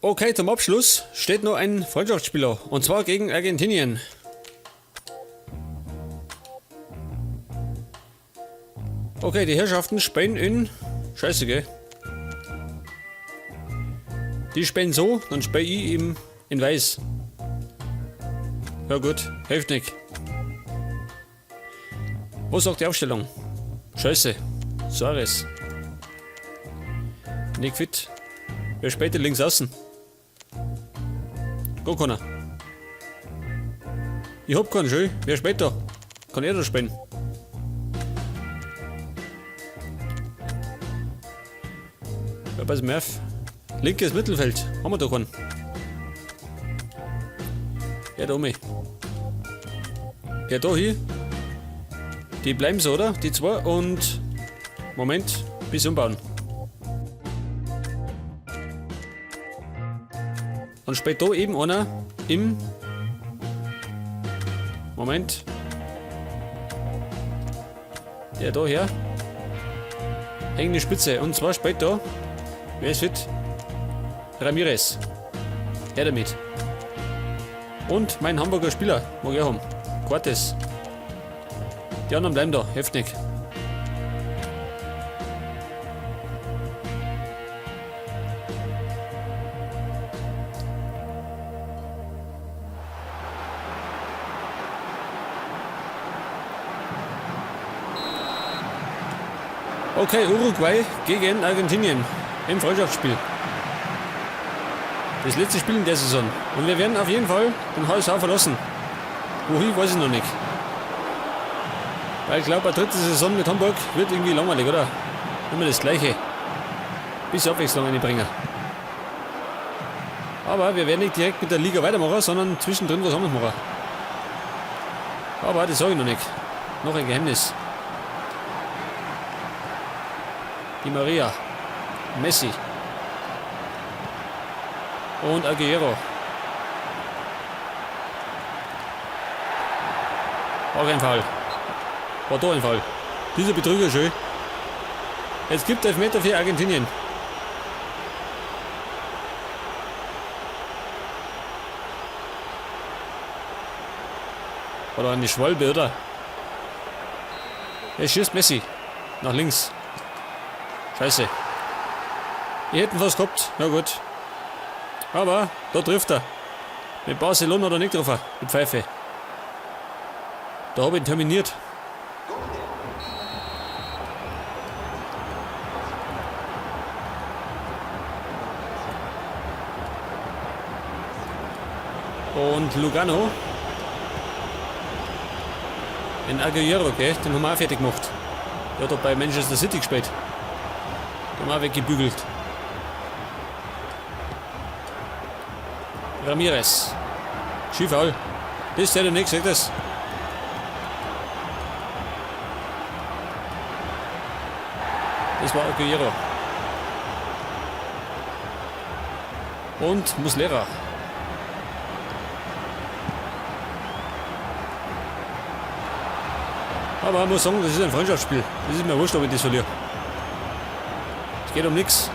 Okay, zum Abschluss steht noch ein Freundschaftsspieler und zwar gegen Argentinien. Okay, die Herrschaften spielen in... Scheiße, gell? Die spielen so, dann spiele ich im, in Weiß. Ja gut, hilft nicht. Wo sagt die Aufstellung? Scheiße. Suarez. Nicht fit. Wer spielt denn links außen? Gar keiner. Ich hab keinen, schön. Wer spielt da? Kann er da spielen? Ja, pass mal auf. Linkes Mittelfeld. Haben wir da keinen. Ja, da oben. Ja, da hier. Die bleiben so, oder? Die zwei und... Moment, bis umbauen. Dann spielt da eben einer im... Moment. Der da her. Hängende Spitze. Und zwar spielt da... Wer ist fit? Ramirez. Her damit. Und mein Hamburger Spieler, mag ich auch haben. Cortes. Die anderen bleiben da, hilft nicht. Okay, Uruguay gegen Argentinien im Freundschaftsspiel. Das letzte Spiel in der Saison. Und wir werden auf jeden Fall den HSV verlassen. Wohin, weiß ich noch nicht. Weil ich glaube, eine dritte Saison mit Hamburg wird irgendwie langweilig, oder? Immer das Gleiche. Bisschen Abwechslung reinbringen. Aber wir werden nicht direkt mit der Liga weitermachen, sondern zwischendrin was anderes machen. Aber das sage ich noch nicht. Noch ein Geheimnis. Di Maria. Messi. Und Aguero. War kein Foul. War da ein Foul. Dieser Betrüger schön. Es gibt Elfmeter für Argentinien. Oder eine Schwalbe, oder? Es schießt Messi. Nach links. Scheiße. Die hätten was gehabt. Na gut. Aber da trifft er. Mit Barcelona hat er nicht getroffen. Die Pfeife. Da habe ich ihn terminiert. Und Lugano. In Aguero, gell? Den haben wir auch fertig gemacht. Der hat doch bei Manchester City gespielt. Den haben wir auch weggebügelt. Ramirez. Schiefall. Das hätte ich nicht gesagt, das. Das war Aguero. Und Muslera. Aber ich muss sagen, das ist ein Freundschaftsspiel. Das ist mir wurscht, ob ich das verliere. Es geht um nichts.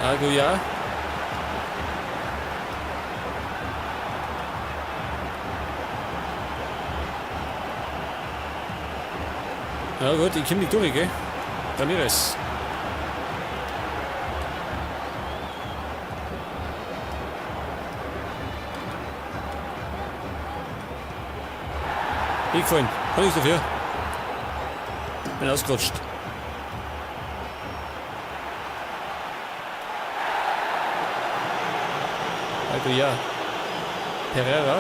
Aguiar. Ja gut, ich komme nicht durch, gell? Ramirez. Hingefallen. Kann nichts dafür. Bin ausgerutscht. Also ja. Pereira.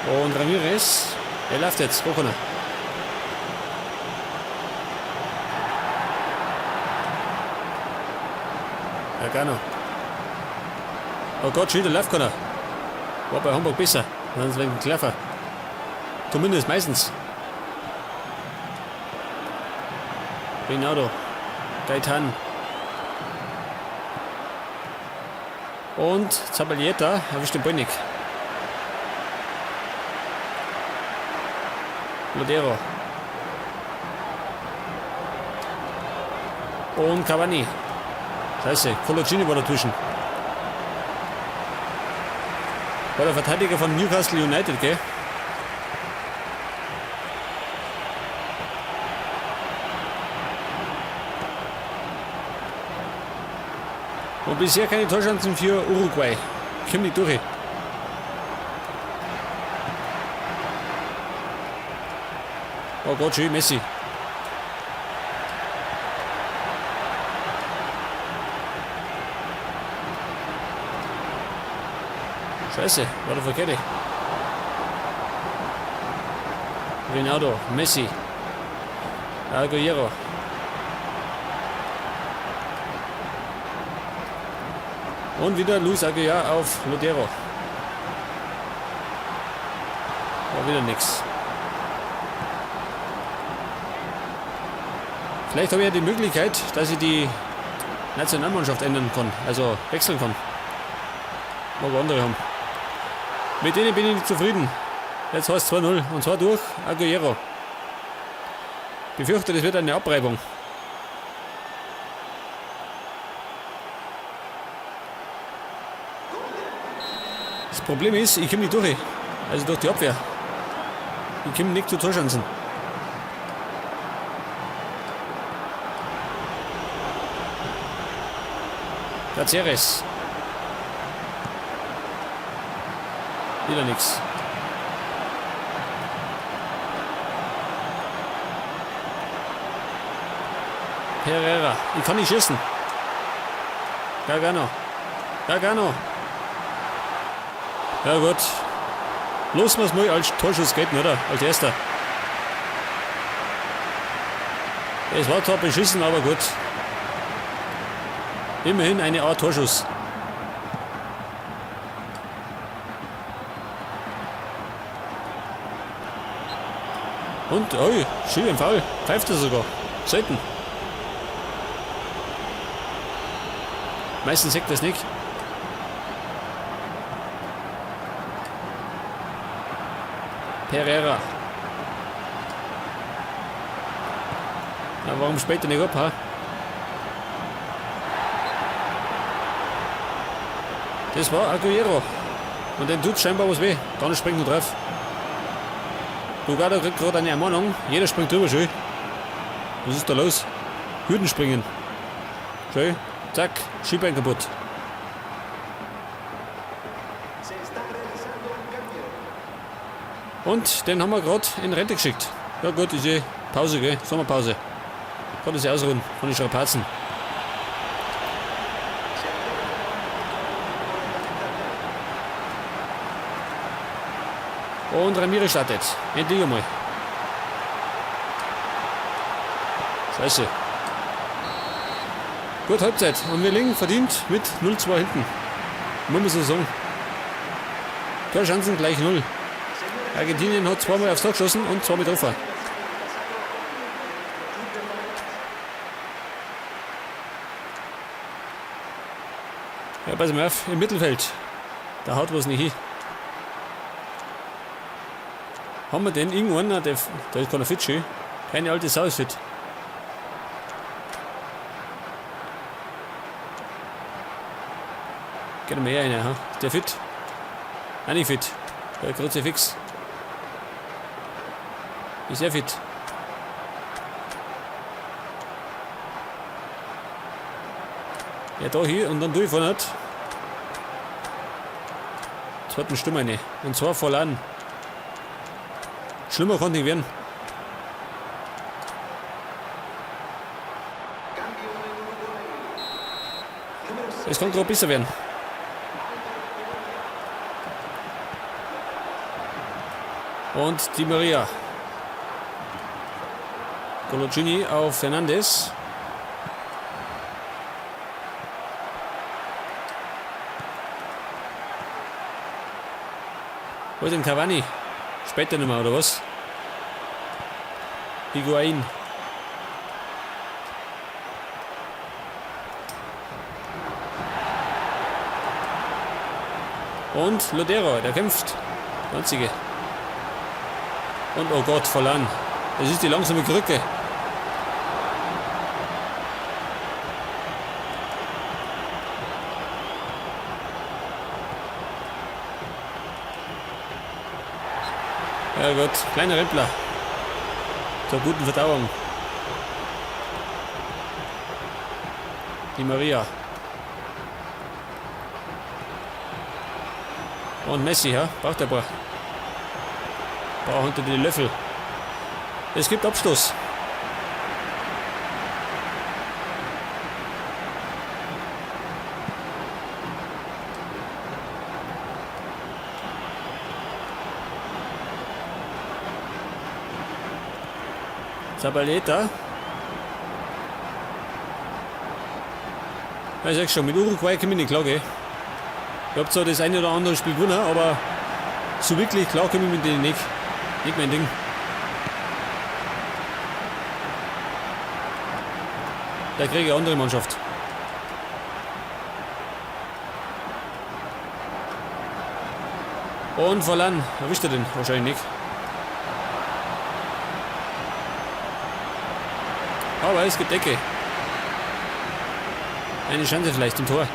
Und Ramirez. Der läuft jetzt. Hoch runter. Gargano. Oh Gott, schon wieder läuft keiner. War bei Hamburg besser. Dann ist es wegen Klaffer. Zumindest meistens. Rinaldo. Gaetan. Und Zabaleta erwischt den Ball nicht. Lodero. Und Cavani. Scheiße, Coloccini war dazwischen. War der Verteidiger von Newcastle United, gell? Und bisher keine Torchancen für Uruguay. Kommt nicht durch. Oh Gott, schön, Messi. Scheiße, war der verkehrte. Ronaldo, Messi. Aguero. Und wieder Luis Aguiar auf Lodero. War wieder nix. Vielleicht habe ich ja die Möglichkeit, dass ich die Nationalmannschaft ändern kann, also wechseln kann. Mag andere haben. Mit denen bin ich nicht zufrieden. Jetzt heißt es 2-0 und zwar durch Aguero. Befürchte, das wird eine Abreibung. Das Problem ist, ich komme nicht durch. Also durch die Abwehr. Ich komme nicht zu Torchancen. Caceres. Wieder nichts. Pereira. Ich kann nicht schießen. Gargano. Gargano. Ja gut. Los wir's mal als Torschuss gelten, oder? Als erster. Es war zwar beschissen, aber gut. Immerhin eine Art Torschuss. Und, oi, schön im Foul. Pfeift er sogar. Selten. Meistens sagt das nicht. Pereira. Na, warum spielt er nicht ab, ha? Das war Aguero. Und den tut scheinbar was weh. Dann springt nur drauf. Lugano kriegt gerade eine Ermahnung. Jeder springt drüber, schön. Was ist da los? Hürden springen. Schön. Zack, Schienbein kaputt. Und den haben wir gerade in Rente geschickt. Ja gut, ist eh Pause, gell? Sommerpause. Kann das ja ausruhen von den Strapazen. Und Ramirez startet. Endlich einmal. Scheiße. Gut, Halbzeit. Und wir liegen verdient mit 0-2 hinten. Muss man so sagen. Torchancen gleich 0. Argentinien hat zweimal aufs Tor geschossen und zweimal getroffen. Ja, pass mal auf, im Mittelfeld. Da haut was nicht hin. Haben wir denn irgendwann, der ist keiner fit, schön. Keine alte Sau ist fit. Geht mehr rein, ha? Ist der fit? Auch nicht fit. Der Kruzifix. Ist sehr fit. Ja, da hier und dann durchfahren hat. Zweiten Sturm eine. Und zwar voll an. Schlimmer konnte nicht werden. Es kann gerade besser werden. Und Di Maria. Coloccini auf Fernandes. Wo ist denn Cavani? Später nicht mehr, oder was? Higuain. Und Lodero, der kämpft. Einzige. Und oh Gott, Forlan. Das ist die langsame Krücke. Ja Gott, kleiner Rempler. Zur guten Verdauung. Die Maria. Und Messi, ja? Braucht er paar. Braucht unter die Löffel. Es gibt Abstoß. Zabaleta. Ja, ich sag schon, mit Uruguay komme ich nicht klar, gell? Ich hab zwar das eine oder andere Spiel gewonnen, aber so wirklich klar komme ich mit denen nicht. Nicht mein Ding. Da kriege ich eine andere Mannschaft. Und Forlan, erwischt er den? Wahrscheinlich nicht. Aber es gibt Ecke. Eine Chance vielleicht im Tor.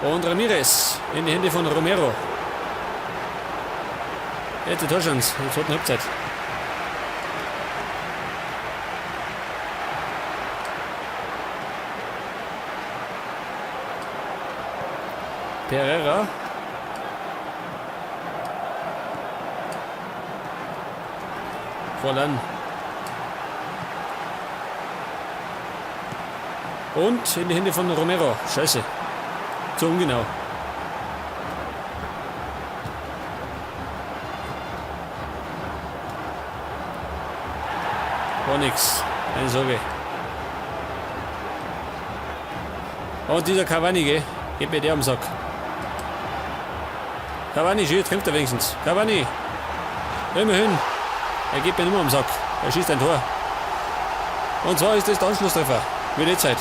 Und Ramirez in die Hände von Romero. Jetzt die Torchance in der zweiten Halbzeit. Pereira. Forlan. Und in die Hände von Romero. Scheiße. Zu ungenau. War nix. Keine Sorge. Und dieser Cavani, gell? Geht mir der am Sack. Cavani, schön, jetzt kämpft er wenigstens. Cavani. Immerhin. Er geht mir nicht mehr am Sack. Er schießt ein Tor. Und zwar ist das der Anschlusstreffer. Wird eh Zeit.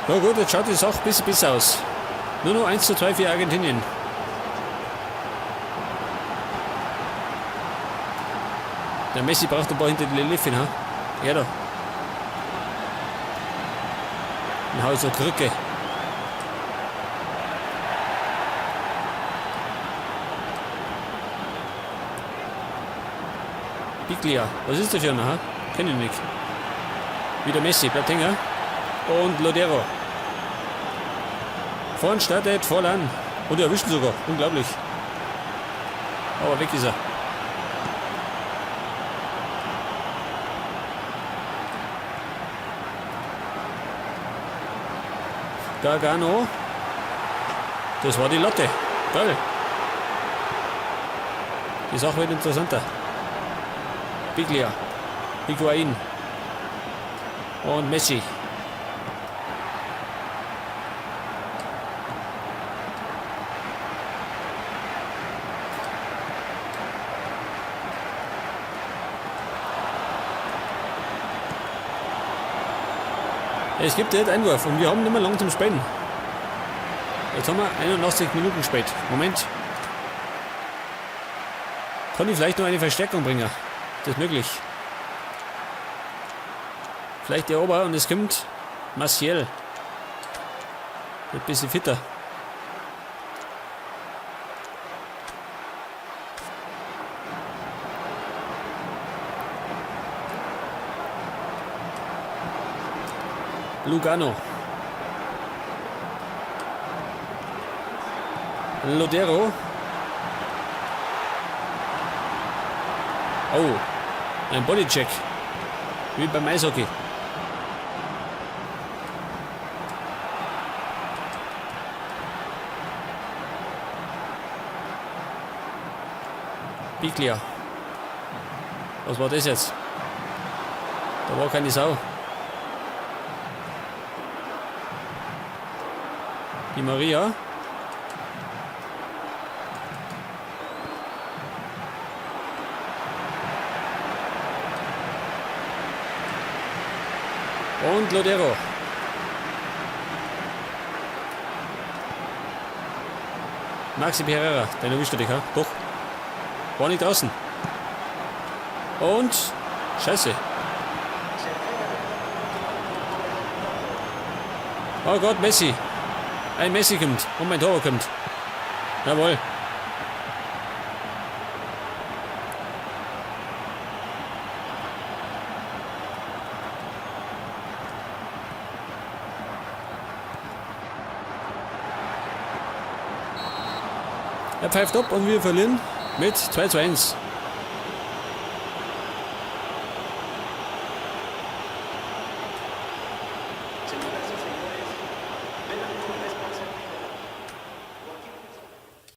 Na gut, jetzt schaut die Sache ein bisschen besser aus. Nur noch 1:2 für Argentinien. Der Messi braucht ein paar hinter die Lefin, ha? Ja da. Ein Haus so Krücke. Biglia, was ist das für einer, ha? Kenn ich nicht. Wieder Messi, bleibt hängen. Und Lodero. Vorn startet, Forlan. Und er erwischt ihn sogar. Unglaublich. Aber weg ist er. Gargano. Das war die Latte. Geil. Die Sache wird interessanter. Biglia. Higuain. Und Messi. Es gibt jetzt Einwurf und wir haben nicht mehr lang zum Spielen. Jetzt haben wir 81 Minuten spät. Moment. Kann ich vielleicht noch eine Verstärkung bringen? Das ist möglich. Vielleicht der Ober und es kommt Maciel. Wird ein bisschen fitter. Lugano. Lodero. Oh, ein Bodycheck. Wie beim Eishockey. Biglia. Was war das jetzt? Da war keine Sau. Di Maria. Und Lodero. Maxi Pereira, den erwischt er dich, ha? Doch. War nicht draußen. Und. Scheiße. Oh Gott, Messi. Ein Messi kommt. Und mein Torwart kommt. Jawohl. Er pfeift ab und wir verlieren mit 2:1.